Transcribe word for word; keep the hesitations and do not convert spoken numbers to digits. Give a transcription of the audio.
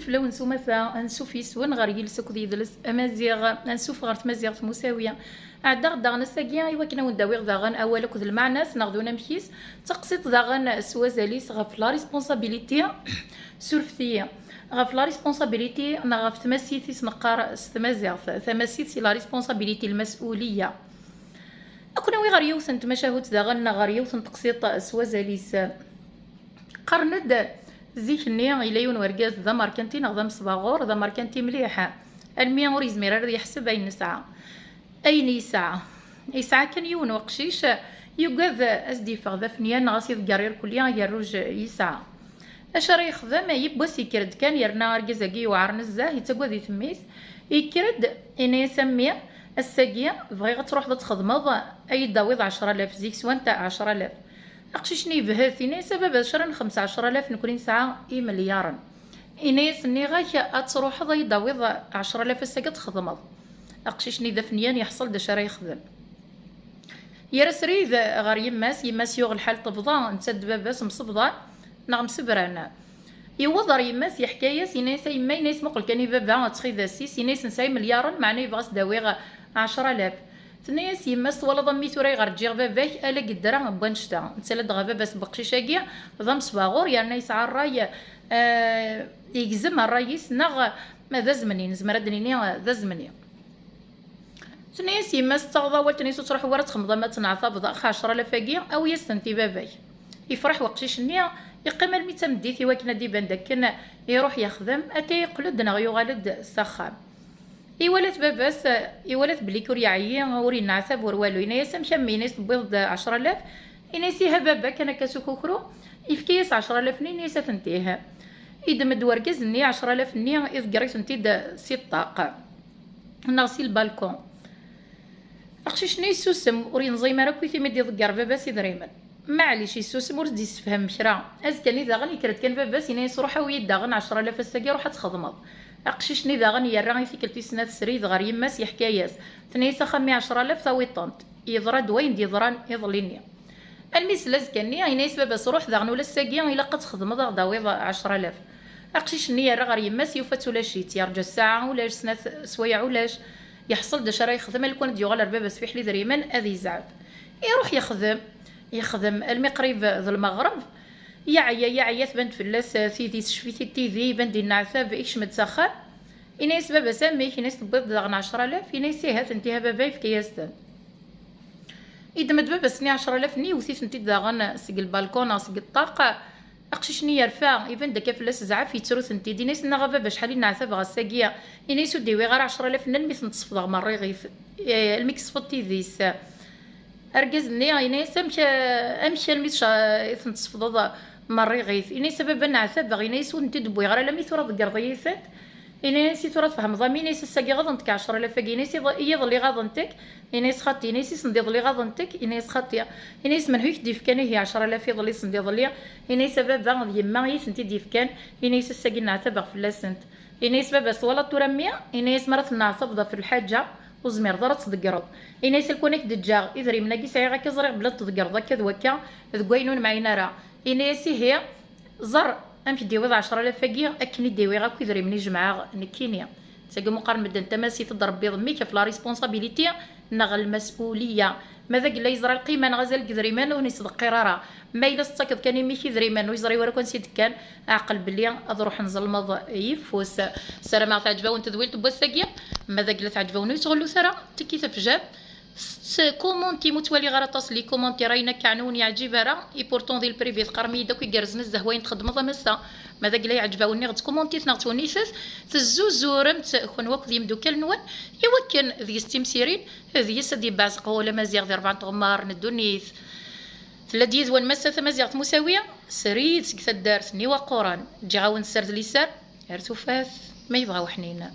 Fell-awen s umata, ansuf yes-wen ɣer yiles akked yidles amaziɣ, ansuf ɣer tmaziɣt Musawi. Ɛeddaɣ-d daɣen ass-agi i wakken ad wen-d-awiɣ daɣen awal akked lmeɛna-s neɣ d unamek-is, d taqsiṭ daɣen s wazal-is ɣef la responsabilité, surfet-iyi, ɣef la responsabilité neɣ ɣef tmasit i s-neqqar s tmaziɣt, tamasit c'est la responsabilité, lmas'uliyya. Ad ken-awiɣ ɣer yiwet n tmacahut daɣen neɣ ɣer yiwet n teqsiṭ s wazal-is. Qqaren-d zik-nni yella yiwen wergaz d amerkanti neɣ d amesbaɣur, d amerkanti mliḥ, almi ur yezmir ara ad yeḥseb ayen nesɛa, ayen yesɛa. Yesɛa kan yiwen weqcic, yugad ad s-d-yeffeɣ d afenyan neɣ ad s-iḍegger irkelli agerruj yesɛa. Acu ara yexdem? Yiwwas yekker-d kan, yerna argaz-agi yewɛer nezzeh, yettagad-it mmi-s. Yekker-d, yenna-yas: "A mmi, ass-agi bɣiɣ ad truḥeḍ ad txedmeḍ, ad yi-d-tawiḍ ɛecra alaf." Zik swant ɛecra alaf. Aqcic-nni yebhet, yenna-yas: "A baba, d acu ara nexmes ɛecra alaf, nekkni nesɛa imelyaṛen?" Yenna-yas: "Nniɣ-ak ad truḥeḍ ad yi-d-tawiḍ ɛecra alaf ass-agi ad txedmeḍ." Aqcic-nni d afenyan, yeḥṣel d acu ara yexdem. Yerra srid ɣer yemma-s, yemma-s yuɣ lḥal tebḍa, netta d baba-s msebḍan neɣ msebran. Yewweḍ ɣer yemma-s, yeḥka-yas, yenna-yas: "A yemma," yenna-yas, "muqel kan i baba, ttxidas-is," yenna-yas, "nesɛa imelyaṛen, meɛna yebɣa ad s-d-awiɣ ɛecra alaf." Tenna-yas yemma-s: "Twalaḍ a mmi, tura ayɣer ǧǧiɣ baba-k ala gedra n wannect-a?" Netta ladɣa baba-s n weqcic-agi d amesbaɣur, yerna yesɛa ṛṛay, eh, yegzem ṛṛay-is, neɣ d azemni, nezmer ad d-nini d azemni. Tenna-yas yemma-s: "Tettaɣeḍ awal," tenna-yas, "ur ttruḥu ara ad txedmeḍ ama ad tenɛtabeḍ, ax ɛecra alaf-agi, awi-yas-tent i baba-k." Yefreḥ weqcic-nni, yeqqim almi d tameddit i wakken ad d-iban d akken iruḥ yexdem, ata yeqqel-d neɣ yuɣal-d s axxam. Iwala-t baba-s, iwala-t belli ur yeɛyi, ur yenneɛtab, ur walu. Yenna-yas: "Amek a mmi?" Yenna-yas: "Tewwiḍ-d ɛecra alaf?" Yenna-yas: "Iha baba, kan akka s ukukru." Yefka-yas ɛecra alaf-nni, yenna-yas: "Atent-ih." Yeddem-d wergaz-nni ɛecra alaf-nni, iḍegger-itent-id si ṭṭaq neɣ si lbalkun. Aqcic-nni yessusem, ur yenẓim ara akk i timi d-iḍegger baba-s idrimen. Maɛlic, yessusem, ur s-d-yessefham kra. Azekka-nni daɣen yekker-d kan baba-s, yenna-yas: "Ruḥ awi-yi-d daɣen ɛecra alaf ass-agi, ruḥ ad txedmeḍ." Aqcic-nni daɣen yerra i tikkelt tis snat srid ɣer yemma-s, yeḥka-yas. Tenna-yas: "Ax a mmi, ɛecra alaf tawiḍ-tent." Yeḍra-d wayen d-yeḍran iḍelli-nni. Almi yesla azekka-nni, yenna-yas baba-s: "Ruḥ daɣen ula ass-agi ilaq ad txedmeḍ, ad aɣ-d-tawiḍ ɛecra alaf." Aqcic-nni yerra ɣer yemma-s, yufa-tt ulac-itt, yerǧa ssaɛa ulac, snat swayeɛ ulac. Yeḥṣel d acu ara yexdem, alukan ad d-yuɣal ar baba-s fiḥel idrimen ad yezɛef. Iruḥ yexdem, yexdem almi qrib d lmeɣreb. Yeɛya, yeɛya, tban-d fell-as, eh, tidi, tecfi-t-id tidi, iban-d yenneɛtab, ikcem-d s axxam. Yenna-yas baba-s: "Amek?" Yenna-yas: "Tewwiḍ-d daɣen ɛecra alaf?" Yenna-yas: "Iha, tent-ih a baba, yefka-yas-ten." Yeddem-d baba-s-nni ɛecra alaf-nni, yewwet-itent-id daɣen seg lbalkun neɣ seg ṭṭaq. Aqcic-nni yerfa, iban-d akka fell-as zzɛaf, yettru-tent-id. Yenna-yas: "Nniɣ a baba, acḥal i nneɛtabeɣ ass-agi." Yenna-yas: "Ur d-iwiɣ ara ɛecra alaf-nni almi tent-sefḍeɣ merriɣit, eh, almi k-sfeḍ tidi-s." Argaz-nni yenna-yas: "Amek, amek almi tca-, i tent-tesfeḍeḍ merriɣit?" Yenna-yas: "A baba, nneɛtabeɣ." Yenna-yas: "Ur tent-id-wwiɣ ara almi tura tḍeggreḍ-iyi-tent." Yenna-as: "I tura tfehmeḍ a mmi?" Yenna-as: "Ass-agi ɣaḍent-k ɛecra alaf-agi." Yenna-as: "Iḍ-, iḍelli ɣaḍent-k?" Yenna-as: "Xaṭi." Yenna-as: "I send-iḍelli ɣaḍent-k?" Yenna-as: "Xaṭi." Yenna-as: "Menhu i k-d-yefkan ihi ɛecra alaf iḍelli send-iḍelli?" Yenna-as: "A baba, d yemma i tent-id-yefkan." Yenna-as: "Ass-agi nneɛtabeɣ fell-asent." Yenna-as baba-s: "Twalaḍ tura a mmi?" Yenna-as: "Mi ara tenneɛtabeḍ ɣef lḥaǧa, ur tezmireḍ ara ad tḍeggreḍ." Yenna-as: "A lukan ad k-d-ǧǧeɣ idrimen-agi sɛiɣ akka, ẓriɣ belli ad tḍeggreḍ akka d wakka, deg wayen ur nemɛin ara." Yenna-as: "Ihi, ẓer amek d-iwiḍ ɛecra alaf-agi akken i d-iwiɣ akk idrimen i jemɛeɣ nekkini." Tagi muqar medden tamasit d Rebbi d mmi-k ɣef la responsabilité neɣ lmas'uliyya. Ma d agella yeẓra lqima neɣ azal deg idrimen ur nesdeqqir ara. Ma yella tettakeḍ kan i mmi-k idrimen ur yeẓri wara kan si d-kkan, ɛqel belli ad ruḥen zelmeḍ yeffus. Ssarameɣ teɛǧeb-awen tedwilt n wass-agi. Ma d agella teɛǧeb-awen ur yettɣullut ara, tiki tafjam. Tkumuntim, ur ttwaliɣ ara aṭas les commentaires, ayen akka ur wen-yeɛǧib ara, et pourtant di le privé teqqarem-iyi-d akk igerrzen nezzeh wayen txeddmeḍ a massa. Ma d agella yeɛǧeb-awen niɣ ttkumuntit neɣ ttwennitet, tezzuzuremt kenwi akked yimdukal-nwen, i wakken deg-s ttimsirin, deg-s ad d-yebbeɛzeq wawal amaziɣ di rebɛa n tɣemmar n ddunit. Tella-d yid-wen massa tamaziɣt Musawi, srid seg taddart n Iwaqquren. Ǧǧiɣ-awen sser d liser, ar tufat, ma yebɣa uḥnin.